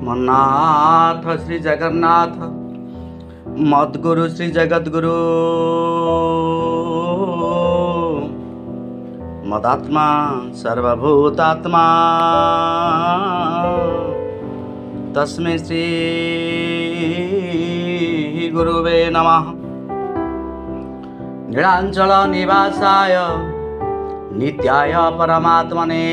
ମନ୍ନାଥ ଶ୍ରୀ ଜଗନ୍ନାଥ, ମଦ୍ଗୁରୁ ଶ୍ରୀ ଜଗଦ୍ଗୁରୁ, ମଦାତ୍ମା ସର୍ବଭୂତାତ୍ମା ତସ୍ମୈ ଶ୍ରୀ ଗୁରୁବେ ନମଃ। ନୀଳାଞ୍ଚଳ ନିବାସାୟ ନିତ୍ୟାୟ ପରମାତ୍ମନେ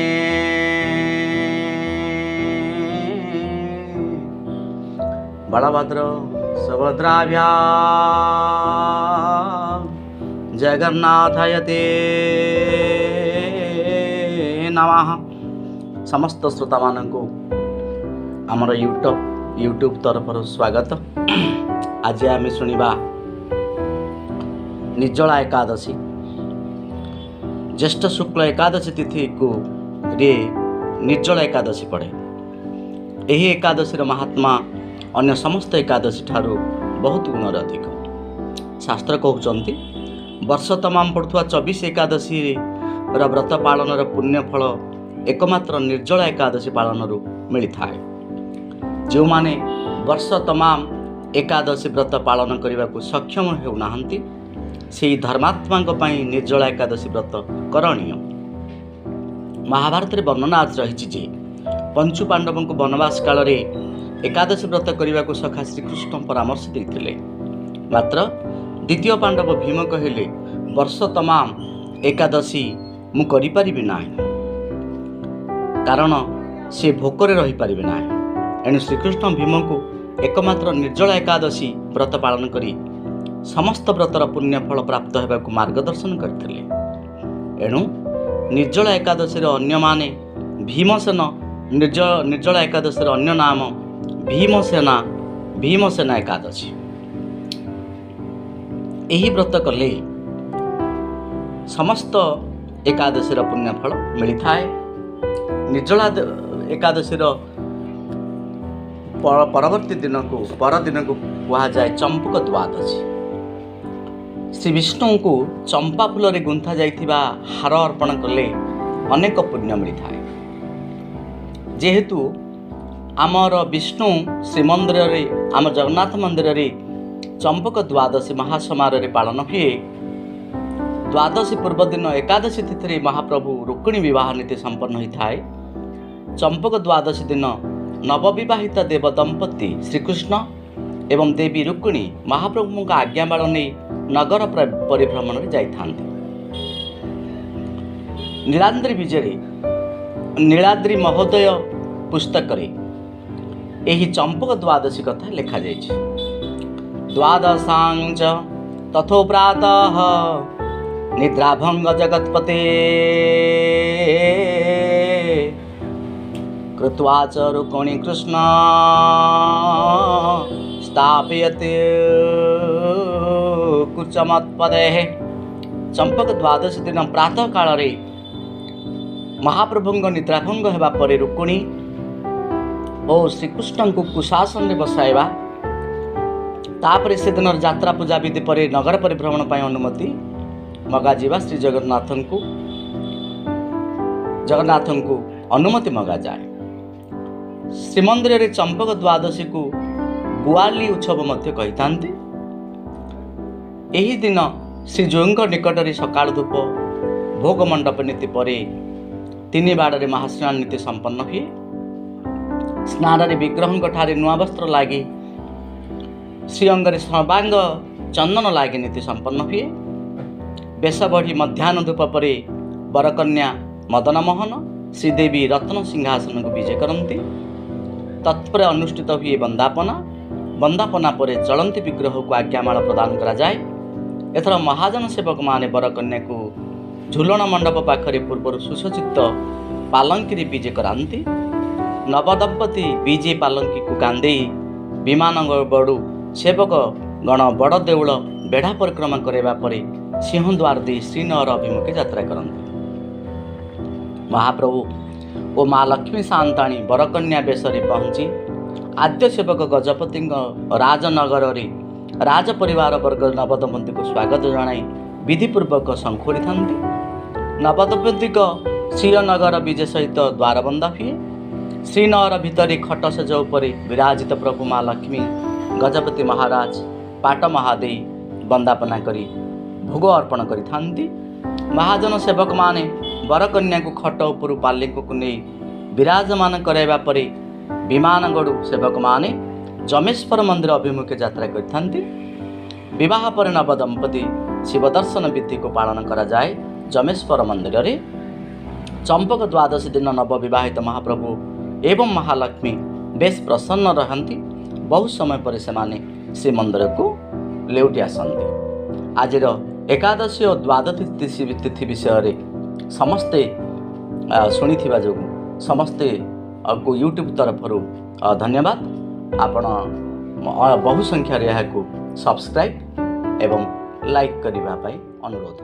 ବଳଭଦ୍ର ସୁଭଦ୍ରାଭ୍ୟା ଜଗନ୍ନାଥାୟ ତେ ନମଃ। ସମସ୍ତ ଶ୍ରୋତାମାନଙ୍କୁ ଆମର ୟୁଟ୍ୟୁବ୍ ତରଫରୁ ସ୍ୱାଗତ। ଆଜି ଆମେ ଶୁଣିବା ନିର୍ଜଳା ଏକାଦଶୀ। ଜ୍ୟେଷ୍ଠ ଶୁକ୍ଳ ଏକାଦଶୀ ତିଥିକୁ ରେ ନିର୍ଜଳା ଏକାଦଶୀ ପଡ଼େ। ଏହି ଏକାଦଶୀର ମହାତ୍ମା ଅନ୍ୟ ସମସ୍ତ ଏକାଦଶୀ ଠାରୁ ବହୁତ ଗୁଣରେ ଅଧିକ। ଶାସ୍ତ୍ର କହୁଛନ୍ତି, ବର୍ଷ ତମାମ ପଡ଼ୁଥିବା 24 ଏକାଦଶୀର ବ୍ରତ ପାଳନର ପୁଣ୍ୟଫଳ ଏକମାତ୍ର ନିର୍ଜଳା ଏକାଦଶୀ ପାଳନରୁ ମିଳିଥାଏ। ଯେଉଁମାନେ ବର୍ଷ ତମାମ ଏକାଦଶୀ ବ୍ରତ ପାଳନ କରିବାକୁ ସକ୍ଷମ ହେଉନାହାନ୍ତି, ସେହି ଧର୍ମାତ୍ମାଙ୍କ ପାଇଁ ନିର୍ଜଳା ଏକାଦଶୀ ବ୍ରତ କରଣୀୟ। ମହାଭାରତରେ ବର୍ଣ୍ଣନା ରହିଛି ଯେ ପଞ୍ଚୁ ପାଣ୍ଡବଙ୍କୁ ବନବାସ କାଳରେ ଏକାଦଶୀ ବ୍ରତ କରିବାକୁ ସଖା ଶ୍ରୀକୃଷ୍ଣ ପରାମର୍ଶ ଦେଇଥିଲେ। ମାତ୍ର ଦ୍ୱିତୀୟ ପାଣ୍ଡବ ଭୀମ କହିଲେ, ବର୍ଷ ତମାମ ଏକାଦଶୀ ମୁଁ କରିପାରିବି ନାହିଁ, କାରଣ ସେ ଭୋକରେ ରହିପାରିବେ ନାହିଁ। ଏଣୁ ଶ୍ରୀକୃଷ୍ଣ ଭୀମଙ୍କୁ ଏକମାତ୍ର ନିର୍ଜଳା ଏକାଦଶୀ ବ୍ରତ ପାଳନ କରି ସମସ୍ତ ବ୍ରତର ପୁଣ୍ୟଫଳ ପ୍ରାପ୍ତ ହେବାକୁ ମାର୍ଗଦର୍ଶନ କରିଥିଲେ। ଏଣୁ ନିର୍ଜଳା ଏକାଦଶୀର ଅନ୍ୟମାନେ ଭୀମସେନ ନିର୍ଜଳା ଏକାଦଶୀର ଅନ୍ୟ ନାମ ଭୀମସେନା, ଭୀମସେନା ଏକାଦଶୀ। ଏହି ବ୍ରତ କଲେ ସମସ୍ତ ଏକାଦଶୀର ପୁଣ୍ୟଫଳ ମିଳିଥାଏ। ନିର୍ଜଳା ଏକାଦଶୀର ପରବର୍ତ୍ତୀ ଦିନକୁ, ପରଦିନକୁ କୁହାଯାଏ ଚମ୍ପକ ଦ୍ୱାଦଶୀ। ଶ୍ରୀ ବିଷ୍ଣୁଙ୍କୁ ଚମ୍ପା ଫୁଲରେ ଗୁନ୍ଥା ଯାଇଥିବା ହାର ଅର୍ପଣ କଲେ ଅନେକ ପୁଣ୍ୟ ମିଳିଥାଏ। ଯେହେତୁ ଆମର ବିଷ୍ଣୁ ଶ୍ରୀମନ୍ଦିରରେ, ଆମ ଜଗନ୍ନାଥ ମନ୍ଦିରରେ ଚମ୍ପକ ଦ୍ୱାଦଶୀ ମହାସମାରୋହରେ ପାଳନ ହୁଏ। ଦ୍ୱାଦଶୀ ପୂର୍ବଦିନ ଏକାଦଶୀ ତିଥିରେ ମହାପ୍ରଭୁ ରୁକ୍ମିଣୀ ବିବାହ ନୀତି ସମ୍ପନ୍ନ ହୋଇଥାଏ। ଚମ୍ପକ ଦ୍ୱାଦଶୀ ଦିନ ନବବିବାହିତ ଦେବ ଦମ୍ପତି ଶ୍ରୀକୃଷ୍ଣ ଏବଂ ଦେବୀ ରୁକ୍ମିଣୀ ମହାପ୍ରଭୁଙ୍କ ଆଜ୍ଞାମାଳ ନେଇ ନଗର ପରିଭ୍ରମଣରେ ଯାଇଥାନ୍ତି। ନୀଳାଦ୍ରି ବିଜୟରେ ନୀଳାଦ୍ରି ମହୋଦୟ ପୁସ୍ତକରେ ଏହି ଚମ୍ପକ ଦ୍ୱାଦଶୀ କଥା ଲେଖାଯାଇଛି। ଦ୍ୱାଦଶାଞ୍ଚ ତଥୋ ପ୍ରାତଃ ନିଦ୍ରାଭଙ୍ଗ ଜଗତ୍ପତେ କୃତ୍ୱା ଚ ରୁକ୍ମିଣୀ କୃଷ୍ଣ ସ୍ଥାପୟତେ କୁଚମତ୍ପଦେ। ଚମ୍ପକ ଦ୍ୱାଦଶୀ ଦିନ ପ୍ରାତଃ କାଳରେ ମହାପ୍ରଭୁଙ୍କ ନିଦ୍ରାଭଙ୍ଗ ହେବା ପରେ ରୁକ୍ମିଣୀ ଓ ଶ୍ରୀକୃଷ୍ଣଙ୍କୁ କୁଶାସନରେ ବସାଇବା, ତାପରେ ସେଦିନର ଯାତ୍ରା ପୂଜା ବିଧି ପରେ ନଗର ପରିଭ୍ରମଣ ପାଇଁ ଅନୁମତି ମଗାଯିବା, ଶ୍ରୀ ଜଗନ୍ନାଥଙ୍କୁ ଅନୁମତି ମଗାଯାଏ। ଶ୍ରୀମନ୍ଦିରରେ ଚମ୍ପକ ଦ୍ୱାଦଶୀକୁ ଗୁଆଲି ଉତ୍ସବ ମଧ୍ୟ କହିଥାନ୍ତି। ଏହି ଦିନ ଶ୍ରୀଜୀଉଙ୍କ ନିକଟରେ ସକାଳ ଧୂପ, ଭୋଗ ମଣ୍ଡପ ନୀତି ପରେ ତିନି ବାଡ଼ରେ ମହାସ୍ନାନ ନୀତି ସମ୍ପନ୍ନ ହୁଏ। ସ୍ନାନରେ ବିଗ୍ରହଙ୍କ ଠାରେ ନୂଆ ବସ୍ତ୍ର ଲାଗି, ଶ୍ରୀଅଙ୍ଗରେ ସର୍ବାଙ୍ଗ ଚନ୍ଦନ ଲାଗି ନୀତି ସମ୍ପନ୍ନ ହୁଏ। ବେଶ ବଢ଼ି ମଧ୍ୟାହ୍ନ ଧୂପ ପରେ ବରକନ୍ୟା ମଦନମୋହନ ଶ୍ରୀଦେବୀ ରତ୍ନ ସିଂହାସନକୁ ବିଜେ କରନ୍ତି। ତତ୍ପରେ ଅନୁଷ୍ଠିତ ହୁଏ ବନ୍ଦାପନା। ବନ୍ଦାପନା ପରେ ଚଳନ୍ତି ବିଗ୍ରହକୁ ଆଜ୍ଞାମାଳ ପ୍ରଦାନ କରାଯାଏ। ଏଥର ମହାଜନ ସେବକମାନେ ବରକନ୍ୟାକୁ ଝୁଲଣ ମଣ୍ଡପ ପାଖରେ ପୂର୍ବରୁ ସୁସଜ୍ଜିତ ପାଲଙ୍କିରେ ବିଜେ କରାନ୍ତି। ନବଦମ୍ପତି ବିଜେ ପାଲଙ୍କିକୁ କାନ୍ଦେଇ ବିମାନ ବଡ଼ୁ ସେବକ ଗଣ ବଡ଼ ଦେଉଳ ବେଢ଼ା ପରିକ୍ରମା କରିବା ପରେ ସିଂହଦ୍ୱାର ଦେଇ ଶ୍ରୀନଅର ଅଭିମୁଖେ ଯାତ୍ରା କରନ୍ତି। ମହାପ୍ରଭୁ ଓ ମା ଲକ୍ଷ୍ମୀ ସାଆନ୍ତାଣୀ ବରକନ୍ୟା ବେଶରେ ପହଞ୍ଚି ଆଦ୍ୟ ସେବକ ଗଜପତିଙ୍କ ରାଜନଗରରେ ରାଜପରିବାର ବର୍ଗ ନବଦମ୍ପତିଙ୍କୁ ସ୍ୱାଗତ ଜଣାଇ ବିଧିପୂର୍ବକ ଶଙ୍ଖୋଳିଥାନ୍ତି। ନବଦମ୍ପତିଙ୍କ ଶ୍ରୀନଗର ବିଜେ ସହିତ ଦ୍ୱାରବନ୍ଧା ହୁଏ। ଶ୍ରୀନଅର ଭିତରେ ଖଟ ଶେଯ ଉପରେ ବିରାଜିତ ପ୍ରଭୁ ମା ଲକ୍ଷ୍ମୀ, ଗଜପତି ମହାରାଜ, ପାଟ ମହାଦେଇ ବନ୍ଦାପନା କରି ଭୋଗ ଅର୍ପଣ କରିଥାନ୍ତି। ମହାଜନ ସେବକମାନେ ବରକନ୍ୟାକୁ ଖଟ ଉପରୁ ପାଲିଙ୍କକୁ ନେଇ ବିରାଜମାନ କରାଇବା ପରେ ବିମାନଗଡ଼ୁ ସେବକମାନେ ଯମେଶ୍ୱର ମନ୍ଦିର ଅଭିମୁଖେ ଯାତ୍ରା କରିଥାନ୍ତି। ବିବାହ ପରେ ନବଦମ୍ପତି ଶିବ ଦର୍ଶନ ବିଧିକୁ ପାଳନ କରାଯାଏ ଯମେଶ୍ୱର ମନ୍ଦିରରେ। ଚମ୍ପକ ଦ୍ୱାଦଶୀ ଦିନ ନବବିବାହିତ ମହାପ୍ରଭୁ ଏବଂ ମହାଲକ୍ଷ୍ମୀ ବେଶ ପ୍ରସନ୍ନ ରହନ୍ତି। ବହୁ ସମୟ ପରେ ସେମାନେ ଶ୍ରୀମନ୍ଦିରକୁ ଲେଉଟି ଆସନ୍ତି। ଆଜିର ଏକାଦଶୀ ଓ ଦ୍ୱାଦଶୀ ତିଥି ବିଷୟରେ ସମସ୍ତେ ଶୁଣିଥିବା ଯୋଗୁଁ ସମସ୍ତେ ୟୁଟ୍ୟୁବ୍ ତରଫରୁ ଧନ୍ୟବାଦ। ଆପଣ ବହୁ ସଂଖ୍ୟାରେ ଏହାକୁ ସବସ୍କ୍ରାଇବ୍ ଏବଂ ଲାଇକ୍ କରିବା ପାଇଁ ଅନୁରୋଧ।